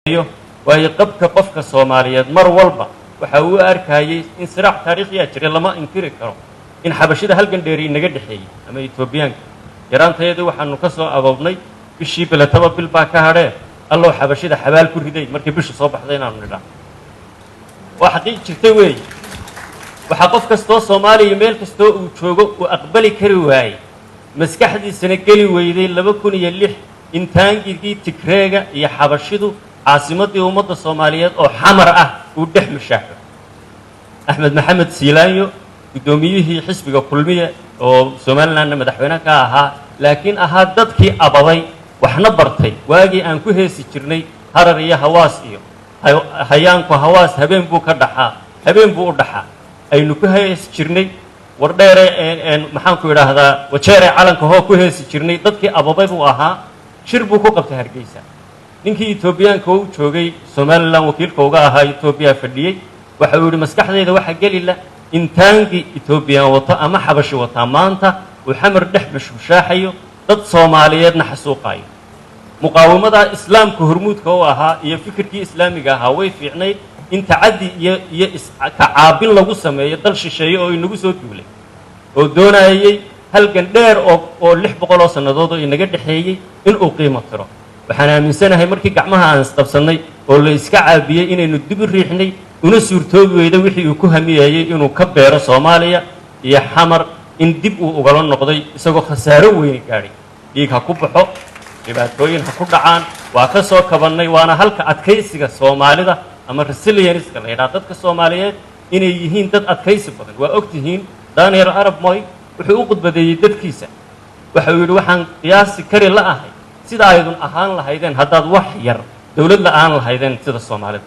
Waayo, qabka qofka Soomaaliyeed mar walba waxa uu u arkayey in siraac taariikhiyaa jiray. Lama inkiri karo in Xabashida halgan dheeri inaga dhexeeyey ama Etoobiyaanka. Yaraantayadii waxaanu ka soo adoobnay "Bishii bilataba bil baa ka hadhee, allow Xabashida xabaal ku riday" markii bishu soo baxday inaanu nidhaa. Waa xaqiiq jirtay weeye. Waxaa qof kastoo Soomaaliya meel kastoo uu joogo uu aqbali kari waayey, maskaxdiisana geli weyday, 2006 in taangigii Tigreega iyo Xabashidu caasimaddii ummadda Soomaaliyeed oo Xamar ah uu dhex mushaaxo. Axmed Maxamed Siilaanyo, guddoomiyihii xisbiga Kulmiye oo Somalilandna madaxweyne ka ahaa, laakiin ahaa dadkii abaday waxna bartay, waagii aan ku heesi jirnay "Harar iyo Hawaas iyo hayaanku Hawaas habeen buu ka dhaxaa, habeen buu u dhaxaa" aynu ku heesi jirnay, "Wardheere", maxaanku idhaahdaa, "Wajeere calanka hoo" ku heesi jirnay, dadkii ababay buu ahaa. Shir buu ku qabtay Hargeysa. Ninkii Etoobiyaanka oo u joogay Somaliland, wakiilka uga ahaa Etoobiya fadhiyey, waxa uu yidhi: "Maskaxdayda waxaa geli la in taangi Etoobiyaan wato ama Xabashi wataa maanta uu Xamar dhex mushmushaaxayo, dad Soomaaliyeedna xasuuqaayo." Muqaawamadaa Islaamka hormuudka u ahaa iyo fikirkii Islaamiga ahaa way fiicnayd in tacaddi iyo iskacaabin lagu sameeyo dal shisheeye oo inagu soo duulay oo doonayey halgan dheer oo 600 oo sannadood oo inaga dhexeeyey inuu qiimo tiro. Waxaan aaminsanahay markii gacmaha aan isqabsannay oo la iska caabiyey inaynu dib u riixnay, una suurtoobi weyda wixii uu ku hamiyayey inuu ka beero Soomaaliya iyo Xamar, in dib uu ugala noqday isagoo khasaaro weyni gaadhay. Dhiig ha ku baxo, dhibaatooyin ha ku dhacaan, waa ka soo kabannay. Waana halka adkaysiga Soomaalida ama resilience-ka la yidhaha, dadka Soomaaliyeed inay yihiin dad adkaysi badan. Waa og tihiin, Daniel Arap Moi wuxuu u khudbadeeyey dadkiisa. Waxa uu yidhi: "Waxaan qiyaasi kari la ahay sida aydun ahaan lahaydeen haddaad wax yar dowlad la'aan lahaydeen sida Soomaalida."